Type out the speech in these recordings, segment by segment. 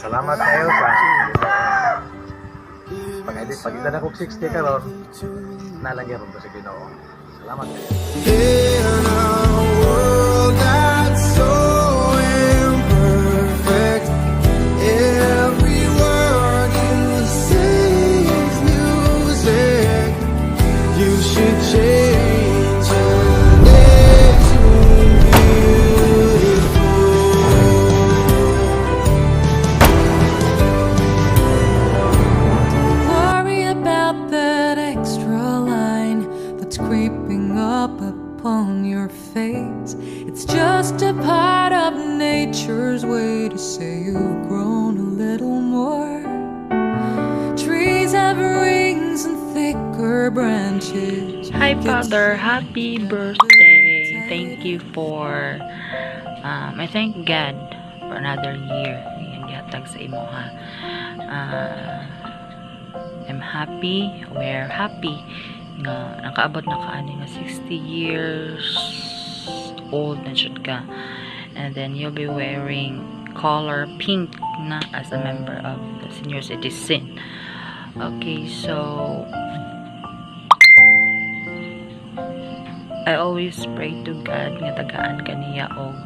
Salamat kayo sa pag-edit. Pag na kog 60 karon, nalagyan ko sa Ginoo. Salamat kayo. In a world that's so imperfect, every word you say is music. You should change your name to beautiful. Don't worry about that extra line that's creeping up upon your face. It's just a part of nature's way to say you've grown a little more. Trees have rings and thicker branches. Hi, Father. Happy birthday. Thank you for, I thank God for another year nga gihatag sa imo ha. I'm happy, we're happy nga nakaabot na ka ani nga 60 years old na jud ka. And then you'll be wearing color pink na as a member of the senior citizen. Okay, so I always pray to God nga tagaan kaniya og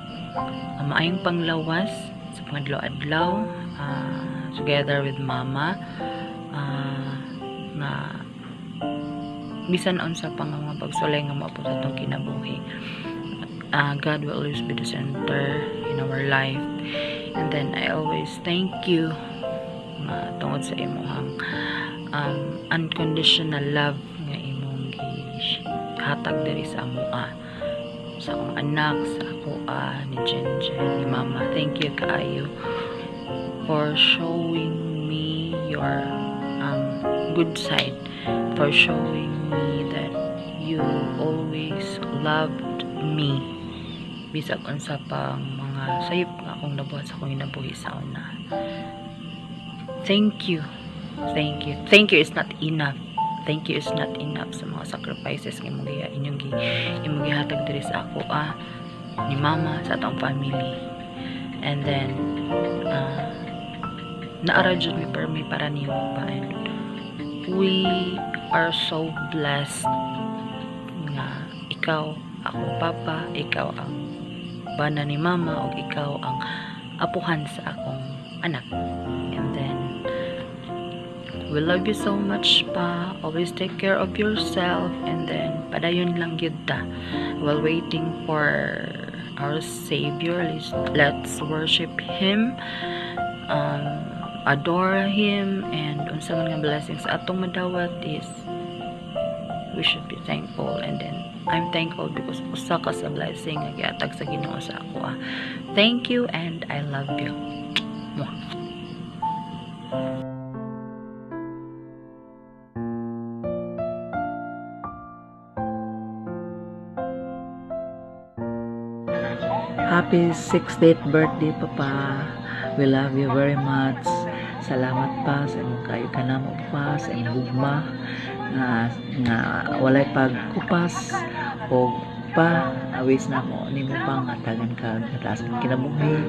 maayong panglawas sa pangadlaw-adlaw, together with Mama, nga bisan unsa pa nga mga pagsulay nga moabot sa atong kinabuhi, God will always be the center in our life. And then I always thank you nga tungod sa imong unconditional love nga imong gihatag diri sa amoa, sa akong anak, sa ako ni Jen Jen, ni Mama. Thank you kaayo for showing me your good side, for showing me that you always loved me bisag unsa pang mga sayop nga akong nabuhat sa akong kinabuhi sa una. Thank you, thank you, thank you is not enough. Thank you is not enough sa mga sacrifices nga imong giha inyong gi imong gihatag diri sa ako ni Mama, sa atong family. And then naara jud mi permi para nimo pa, and we are so blessed nga ikaw akong papa, ikaw ang bana ni Mama, ug ikaw ang apuhan sa akong anak. And then we love you so much pa. Always take care of yourself, and then padayon lang gyud ta while waiting for our Savior. Let's worship Him, adore Him, and unsa man nga blessings atong madawat is we should be thankful. And then I'm thankful because usa ka sa blessing nga gihatag sa Ginoo sa ako ah. Thank you and I love you. Mwah. Happy 60th birthday, Papa. We love you very much. Salamat pa sa imong kayo kanamo pa, sa imong gugma nga walay pagkupas o pa awis na mo nimo pa nga tagan ka nga taas ng kinabuhi,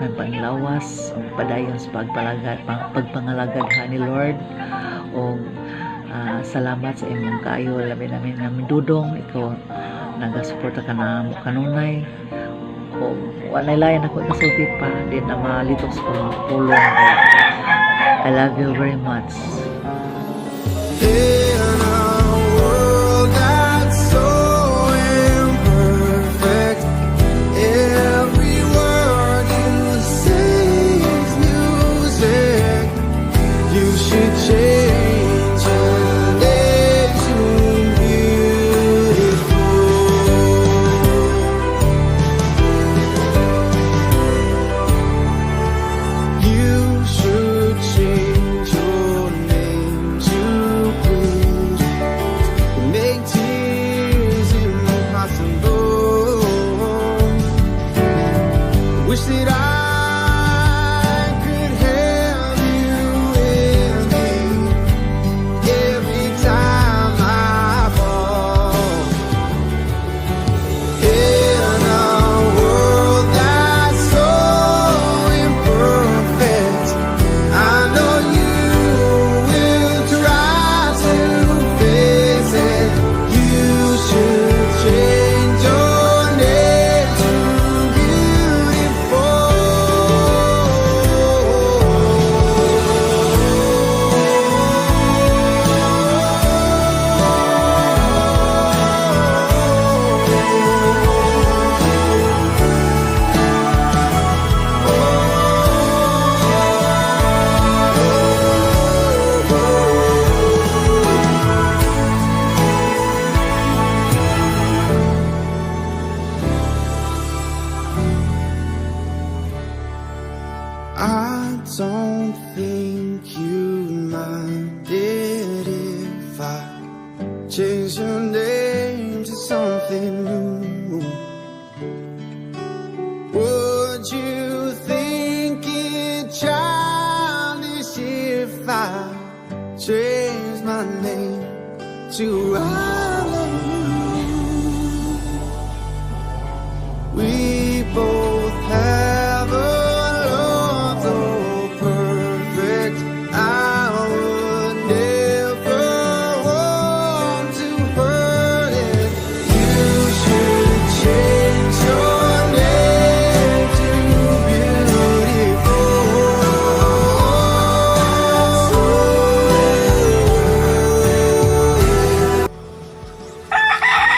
may panglawas o padayon sa pagpalagad pagpangalagad ha ni Lord. O salamat sa imong kaayo, labi namin namin dudong, ikaw nagasuporta ka na mo kanunay o walay lain ako ikasulti pa di na malitok sa pulong. I love you very much. In a world that's so imperfect, every word you say is music. You should change your name to beautiful. You should change your name to I don't think you'd mind it if I change your name to something new. Would you think it childish if I changed my name to "I love you"? We both have a love so perfect. I would never want to hurt it. You should change your name to beautiful.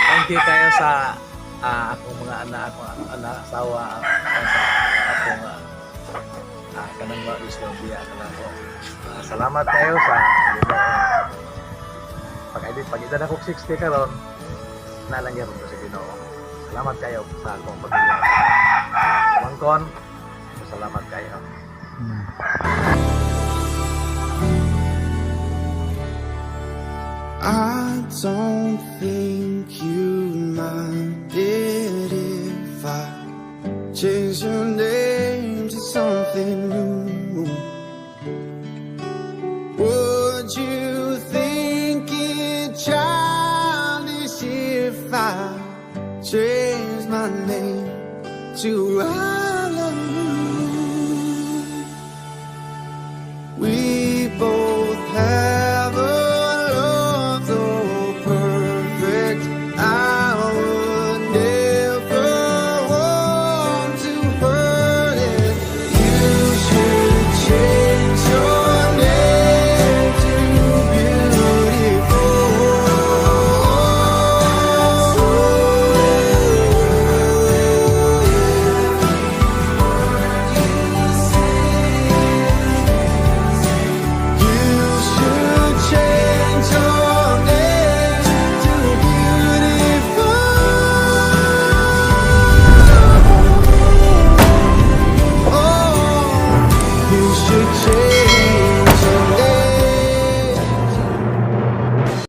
Thank you kayo sa akong mga anak, asawa, sa akong kanang mga wisdom biya kanang ako. Salamat kayo sa Ginoo. Pag edad ako 60 karon, naa lang gyapon ko sa Ginoo. Salamat kayo sa akong pamilya. Mangkon, salamat kayo. I don't think